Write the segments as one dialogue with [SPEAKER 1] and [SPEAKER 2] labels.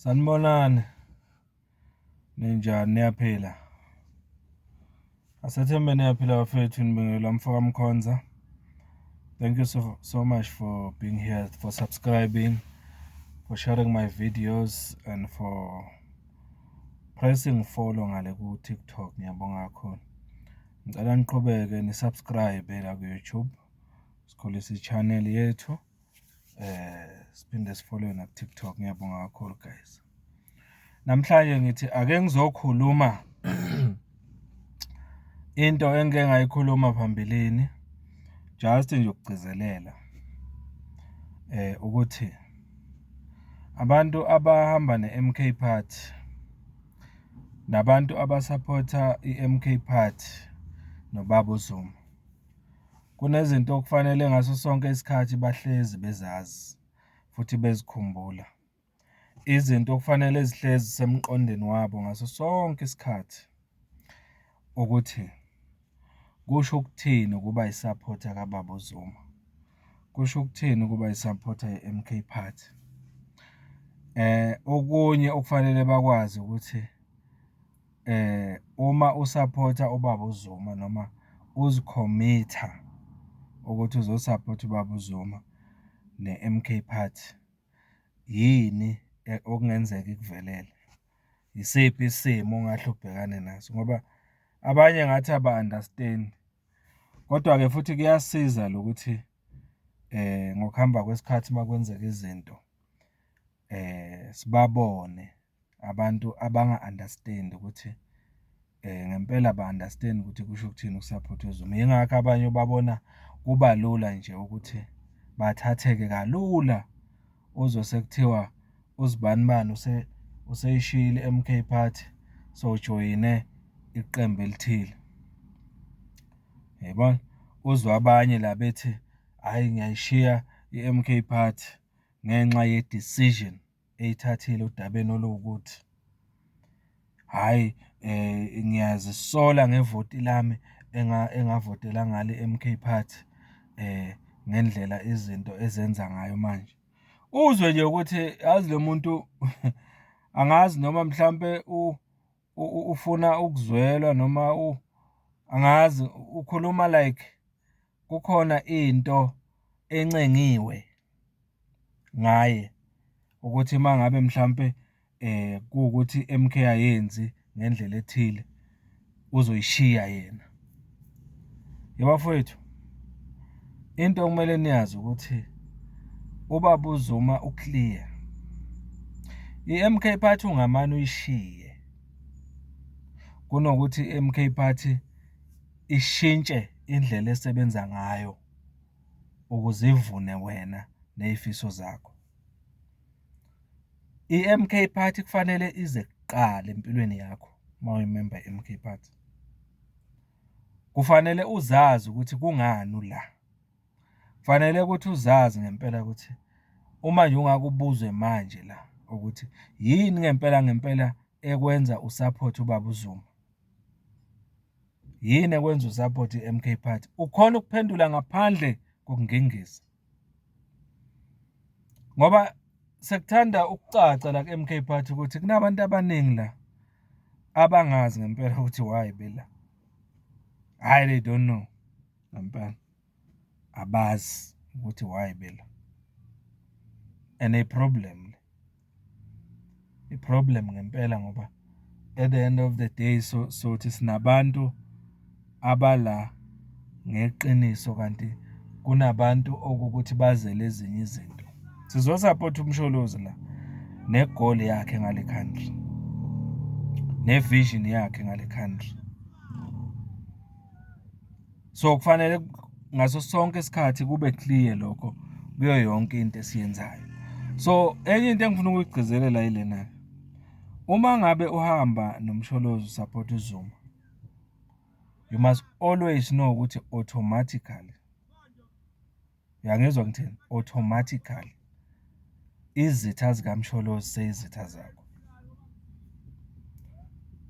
[SPEAKER 1] Sanibonani, ninjani, niyaphila? Asethembe niyaphila bafethu, ngibingelela mfoka Mkhonza. Thank you so, so much for being here, for subscribing, for sharing my videos and for pressing follow ngale ku-TikTok. Ngiyabonga kakhulu. Ngicela niqhubeke ni-subscribe la ku-YouTube, sikhulise i-channel yethu, siphinde si-follow naku-TikTok. Ngiyabonga kakhulu, guys. Namhlanje ngithi ake ngizokhuluma into engike ngayikhuluma phambilini, just nje ukugcizelela ukuthi abantu abahamba ne-M_K Party nabantu abasaphotha i-M_K Party nobaba uZuma, kunezinto okufanele ngaso sonke isikhathi bahlezi bezazi futhi bezikhumbula. Izinto okufanele zihlezi zisemqondweni wabo ngaso sonke isikhathi ukuthi kusho ukuthini ukuba isaphotha kababa uZuma, kusho ukuthini ukuba isaphotha ye-M_K Party. Okunye okufanele bakwazi ukuthi uma usaphotha ubaba uZuma noma uzikhomitha ukuthi uzosaphotha ubaba uZuma ne-M_K Party, yini okungenzeka ikuvelele? Yisiphi isimo ongahle ubhekane naso? Ngoba abanye ngathi aba-understand-i, kodwa-ke futhi kuyasiza lokuthi ngokuhamba kwesikhathi uma kwenzeka izinto sibabone abantu abanga-understand-i ukuthi ngempela aba-understand-i ukuthi kusho ukuthini ukusaphotha uZuma. Yingakho abanye ubabona kuba lula nje ukuthi bathatheke kalula, uzwe sekuthiwa uzibanibani useyishiyile i-M_K Party, sewujoyine iqembu elithile, uyayibona? Uzwe abanye la bethi, hhayi ngiyayishiya i-M_K Party ngenxa ye-decision eyithathile odabeni oluwukuthi. Hhayi ngiyazisola ngevoti lami engavotela ngalo i-M_K Party ngendlela izinto ezenza ngayo manje. Uzwe nje ukuthi yazi lo muntu angazi noma mhlampe ufuna ukuzwelwa noma angazi, ukhuluma like kukhona into encengiwe ngaye ukuthi uma ngabe mhlampe kuwukuthi i-M_K ayenzi ngendlela ethile, uzoyishiya yena. Ye bafowethu, into okumele niyazi ukuthi ubaba uZuma u-clear. I-M_K Party ungamane uyishiye kunokuthi i-M_K Party ishintshe indlela esebenza ngayo ukuze ivune wena ney'fiso zakho. I-M_K Party kufanele ize kuqala empilweni yakho uma uyimemba ye-M_K Party. Kufanele uzazi ukuthi kungani ula. Kufanele ukuthi uzazi ngempela ukuthi uma nje ungake ubuzwe manje la ukuthi yini ngempela ngempela ekwenza usaphothe ubaba uZuma? Yini ekwenza usaphothe i-M_K Party? Ukhona ukuphendula ngaphandle kokungingiza. Ngoba sekuthanda ukucaca la ku-M_K Party ukuthi kunabantu abaningi la abangazi ngempela ukuthi why bela. Hhayi, they don't know ngempela, abazi ukuthi why bela and i-problem le, i-problem ngempela ngoba at the end of the day so sothi sinabantu abala ngeqiniso kanti kunabantu okuwukuthi bazele ezinye izinto. Sizosapotha uMsholozi la ne-goal yakhe ngale country, ne-vision yakhe ngale country. So, kufanele ngaso sonke isikhathi kube clear lokho kuyo yonke into esiyenzayo. So, enye into engifuna ukuyigcizelela yilena-ke, uma ngabe uhamba noMsholozi usaphotha uZuma, you must always know ukuthi automatically, uyangizwa ngithini? Automatically, izitha zikaMsholozi seyizitha zakho.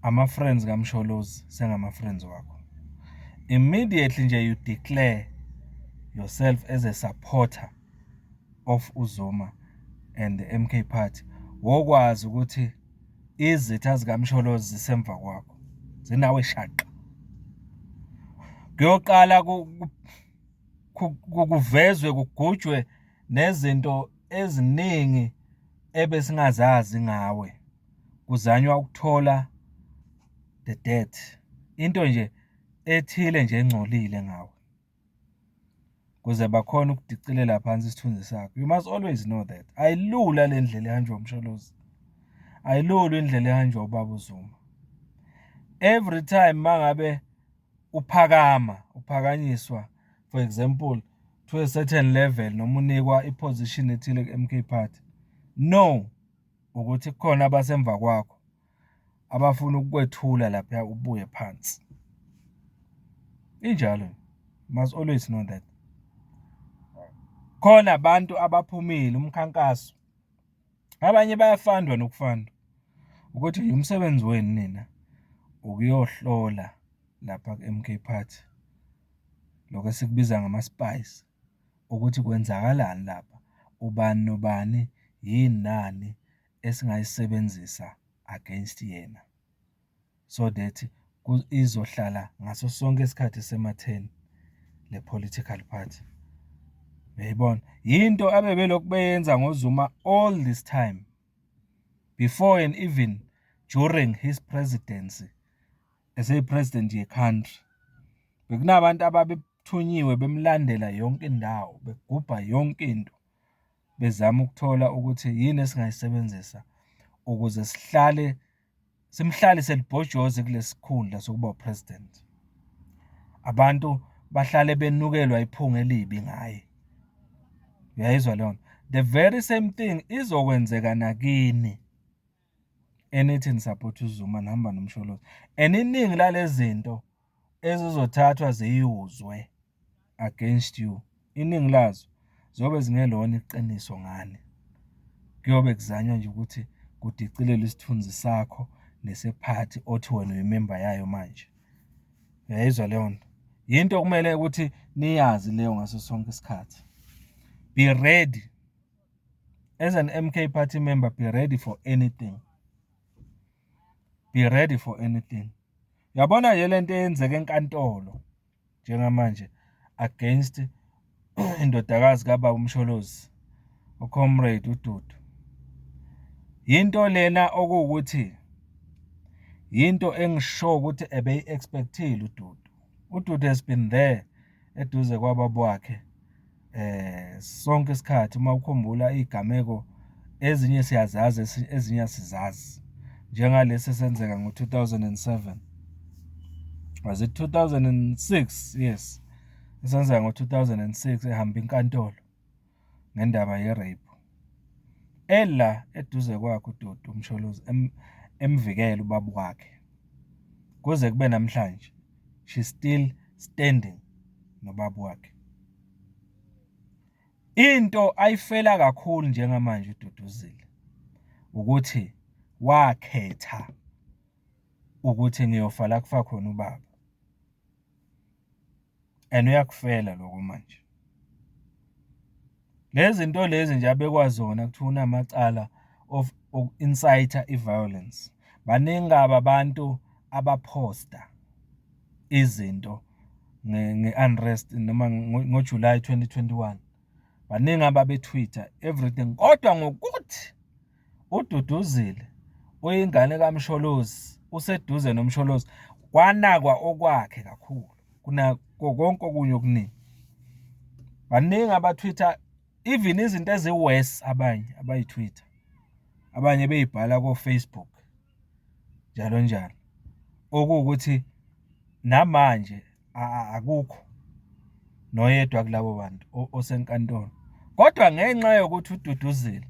[SPEAKER 1] Ama-friends kaMsholozi sengama-friends wakho. Immediately nje you declare yourself as a supporter of uZuma and the M_K Party, Wokwazi ukuthi izitha zikaMsholozi zisemva kwakho, zinawe shaqa. Kuyoqala kuvezwe kugujwe nezinto eziningi ebesingazazi ngawe, kuzanywa ukuthola the dirt, into nje ethile nje engcolile ngawe, ukuze bakhone ukudicilela phansi isithunzi sakho. You must always know that. Ayilula le ndlela ehanjwa uMsholozi, ayilula indlela ehanjwa ubaba uZuma. Every time uma ngabe uphakama, uphakanyiswa, for example, to a certain level noma unikwa i-position ethile ku-M_K Party, know ukuthi kukhona abasemva kwakho abafuna ukukwethula laphaya ubuye phansi. Injalo, you must always know that. Khona abantu abaphumile umkhankaso, abanye bayafandwa nokufandwa ukuthi umsebenzi wenu nina ukuyohlola lapha ku-M_K Party, lokhu esikubiza ngama-spies, ukuthi kwenzakalani lapha, ubani nobani, yini nani esingayisebenzisa against yena, so that izohlala ngaso sonke isikhathi isematheni le political party. Uyayibona? Yinto abebelokhu beyenza ngoZuma all this time, before and even during his presidency, eseyi-president ye-country. Bekunabantu ababethunyiwe bemlandela yonke indawo, begubha yonke into, bezama ukuthola ukuthi yini esingayisebenzisa ukuze sihlale, simhlalise lubhojozi kulesi sikhundla sokuba u-president. Abantu bahlale benukelwa iphunga elibi ngaye. Uyayizwa leyo nto? The very same thing izokwenzeka nakini enithi ni-support-a uZuma, nihamba noMsholozi. And iningi lale zinto ezizothathwa ziyuzwe against you, iningi lazo ziyobe zingelona iqiniso ngani. Kuyobe kuzanywa nje ukuthi kudicilelwe isithunzi sakho nesephathi othi wena uyimemba yayo manje. Uyayizwa leyo nto? Yinto okumele ukuthi niyazi leyo ngaso sonke isikhathi. Be ready. As an M_K Party member, be ready for anything. Be ready for anything. Uyabona nje lento eyenzeka enkantolo njengamanje against indodakazi kababa uMsholozi, u-Comrade uDudu. Yinto lena okuwukuthi yinto engisho ukuthi ebeyi-expect-ile uDudu. UDudu has been there eduze kwababa wakhe sonke isikhathi. Uma ukhumbula iy'gameko ezinye siyazazi, ezinye asizazi, njengalesi esenzeka ngo-2007, was it 2006? Yes, esenzeka ngo-2006 ehamba inkantolo ngendaba ye-rape. Ela eduze kwakhe uDudu uMsholozi emvikela ubaba wakhe kuze kube namhlanje, she's still standing nobaba wakhe. Into ayifela kakhulu njengamanje uDuduzile ukuthi wakhetha ukuthi ngiyofa la kufa khona ubaba, and uyakufela lokho manje. Lezi zinto lezi nje abekwa zona kuthiwa unamacala of uku-incite i-violence. Baningi kabi abantu abaphosta izinto nge-unrest noma ngo-July 2021. Baningi ababe-tweet-a everything, kodwa ngokuthi uDuduzile uyingane kaMsholozi, useduze noMsholozi, kwanakwa okwakhe kakhulu kunakho konke okunye okuningi. Baningi aba-tweet-a even izinto ezi-worse, abanye abayi-tweet-a, abanye bey'bhala ko-Facebook, njalo njalo. Okuwukuthi namanje akukho noyedwa kulabo bantu osenkantolo, kodwa ngenxa yokuthi uDuduzile,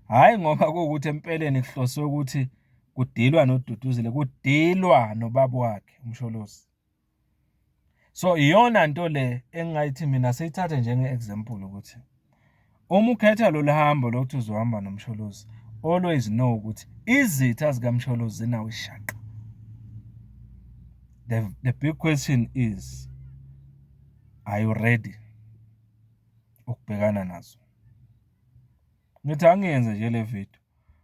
[SPEAKER 1] hhayi ngoba kuwukuthi empeleni kuhloswe ukuthi kudilwa noDuduzile, kudilwa nobaba wakhe uMsholozi. So iyona nto le engingayithi mina siyithathe njenge-example ukuthi uma ukhetha lolu hambo lokuthi uzohamba noMsholozi, always know ukuthi izitha zikaMsholozi zinawo ishaqa. The big question is, are you ready ukubhekana nazo? Ngithi angiyenze nje le video.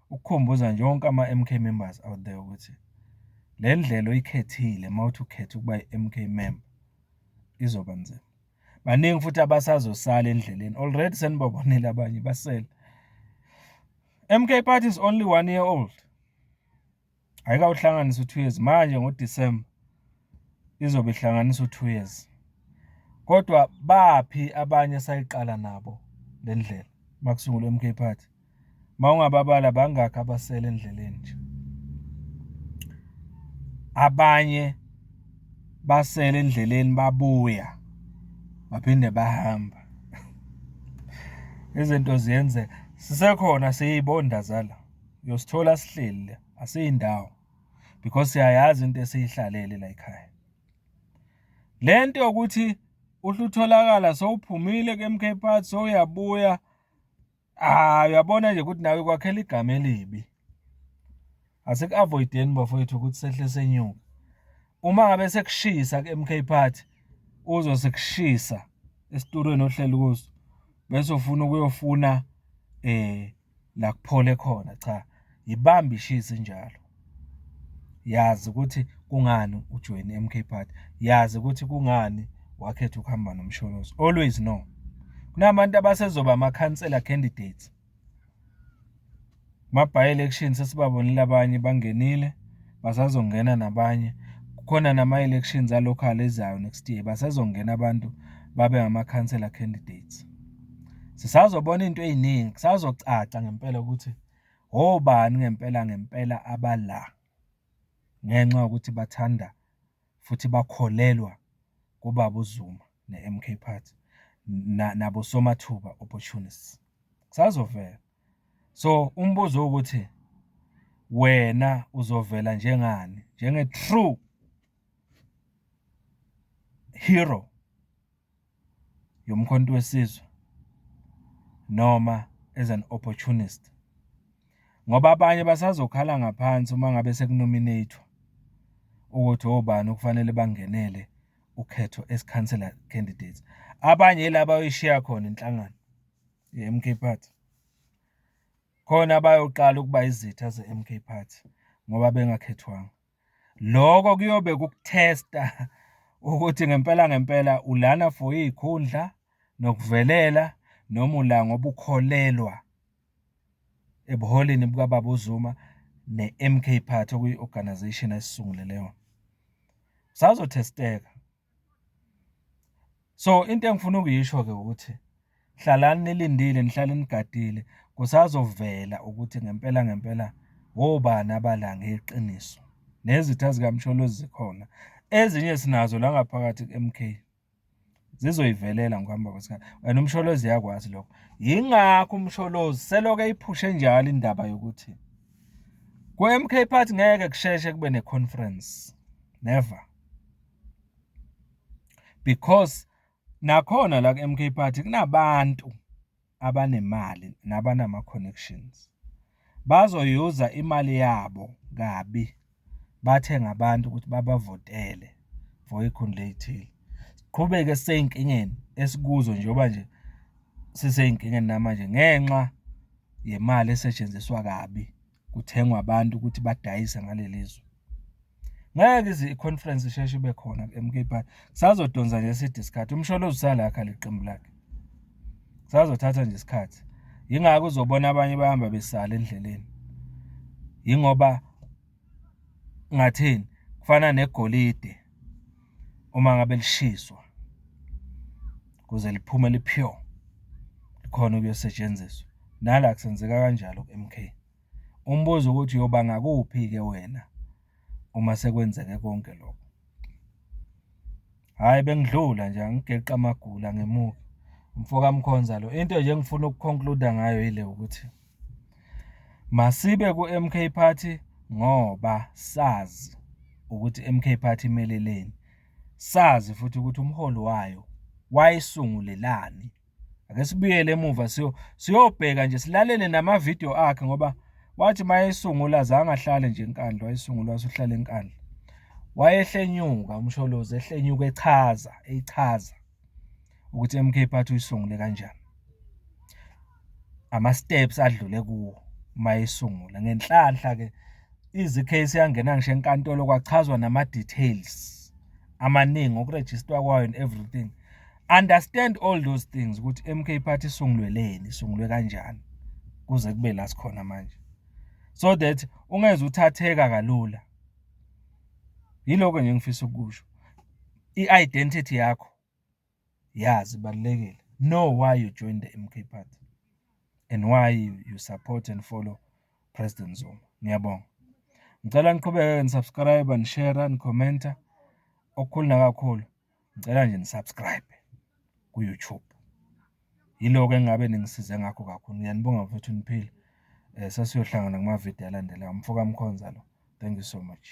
[SPEAKER 1] Ukukhumbuza nje wonke ama-M_K members out there ukuthi, le ndlela oyikhethile uma uthi ukhetha ukuba i-M_K member, izoba nzima. Baningi futhi abasazosala endleleni, already senibabonile abanye basele. M_K party is only 1 year old, ayikawuhlanganisi u-2 years. Manje ngoDisemba izobe ihlanganisa u-2 years, kodwa baphi abanye esayiqala nabo le ndlela uma kusungulwa i-M_K party? Uma ungababala bangakhi abasele endleleni nje? Abanye basele endleleni babuya, baphinde bahamba. Izinto ziyenzeka. Sisekhona siyibonda zala, uyosithola sihleli la, asiyi ndawo because siyayazi into esiyihlalele layikhaya. Le nto yokuthi uhle utholakala sewuphumile ku-M_K party sewuyabuya, hhayi uyabona nje ukuthi nawe ikwakhela igama elibi. Asiku-avoid-eni bafowethu ukuthi sehle senyuka. Uma ngabe sekushisa ku-M_K party, uzwe sekushisa esitulweni ohleli kuso, bese ufuna ukuyofuna la kuphole khona, cha, yibambe ishisa injalo. Yazi ukuthi kungani ujoyine i-M_K party, yazi ukuthi kungani wakhetha ukuhamba noMsholozi, always know. Kunabantu abasezoba amakhansela candidates. Kuma-by-election sesibabonile abanye bangenile, basazongena nabanye. Kukhona nama-elections a-local ezayo next year, basazongena abantu babe amakhansela candidates. Sisazobona iy'nto ey'ningi, kusazocaca ngempela ukuthi obani ngempela ngempela abala ngenxa yokuthi bathanda futhi bakholelwa kubaba uZuma ne-M_K party, nabo somathuba opportunists. Kusazovela. So, umbuzo uwukuthi, wena uzovela njengani, njenge-true hero yoMkhonto weSizwe noma as an opportunist? Ngoba abanye basazokhala ngaphansi uma ngabe sekunomineyithwa ukuthi obani okufanele bangenele ukhetho as councillor candidates. Abanye yila abayoyishiya khona inhlangano ye-M_K party. Khona abayoqala ukuba izitha ze-M_K party ngoba bengakhethwanga. Loko kuyobe kukuthesta ukuthi ngempela ngempela ulana for iy'khundla nokuvelela noma ula ngoba ukholelwa ebuholini bukababa uZuma ne-M_K party okuyi-organisation ayisungulele yona. Kusazothesteka. So, into engifuna ukuyisho-ke ukuthi, hlalani nilindile, nihlale nigadile, kusazovela ukuthi ngempela ngempela obani abala ngeqiniso. Nezitha zikaMsholozi zikhona, ezinye sinazo la ngaphakathi ku-M_K, zizoyivelela ngokuhamba kwesikhathi and uMsholozi uyakwazi lokho. Yingakho uMsholozi selokhu eyiphushe njalo indaba yokuthi ku-M_K party ngeke kusheshe kube ne-conference, never. Because nakhona la ku-M_K party kunabantu abanemali nabanama-connections. Bazoyuza imali yabo kabi, bathenge abantu ukuthi babavotele for iy'khundla ey'thile. Siqhubeke sisey'nkingeni esikuzo njengoba nje sisey'nkingeni namanje ngenxa yemali esetshenziswa kabi, kuthengwa abantu ukuthi badayise ngaleli zwe. Ngeke ize i-conference isheshe ibe khona ku-M_K party, kusazodonsa nje eside isikhathi, uMsholozi usalakha leli qembu lakhe. Kusazothatha nje isikhathi. Yingakho uzobona abanye bahamba besala endleleni, yingoba ngathini, kufana negolide uma ngabe lishiswa ukuze liphume li-pure, likhone ukuyosetshenziswa. Nala kusenzeka kanjalo ku-M_K. Umbuzo ukuthi uyoba ngakuphi-ke wena uma sekwenzeke konke lokho? Hhayi, bengidlula nje angigeqi amagula ngemuva. Umfo kaMkhonza lo. Into nje engifuna uku-conclude-a ngayo yile ukuthi, masibe ku-M_K party ngoba sazi ukuthi i-M_K party imeleleni, sazi futhi ukuthi umholi wayo wayisungulelani. Ake sibuyele emuva siyobheka nje, silalele namavidiyo akhe ngoba wathi uma eyisungula azange ahlale nje eNkandla, wayisungula wase uhlala eNkandla. Wayehlenyuka uMsholozi, ehlenyuka echaza, eyichaza ukuthi i-M_K party uyisungule kanjani. Ama-steps adlule kuwo mayisungula. Ngenhlanhla-ke ize i-case yangena ngisho enkantolo kwachazwa nama-details amaningi ngokurejistwa kwayo and everything. Understand all those things ukuthi i-M_K Party isungulweleni, isungulwe kanjani, kuze kube la sikhona manje, so that ungeze uthatheka kalula. Yilokho nje engifisa ukukusho. I-identity yakho, yazi ibalulekile. Know why you joined the M_K Party and why you support and follow President Zuma. Ngiyabonga. Ngicela niqhubeke ni-subscribe-a, nishera, nikhomenta. Okukhulu nakakhulu, ngicela nje ni-subscribe ku-YouTube. Yiloko engingabe ningisize ngakho kakhulu. Ngiyanibonga bafowethu, niphile. Sesiyohlangana kumavidiyo alandelayo. Umfo kaMkhonza lo, thank you so much.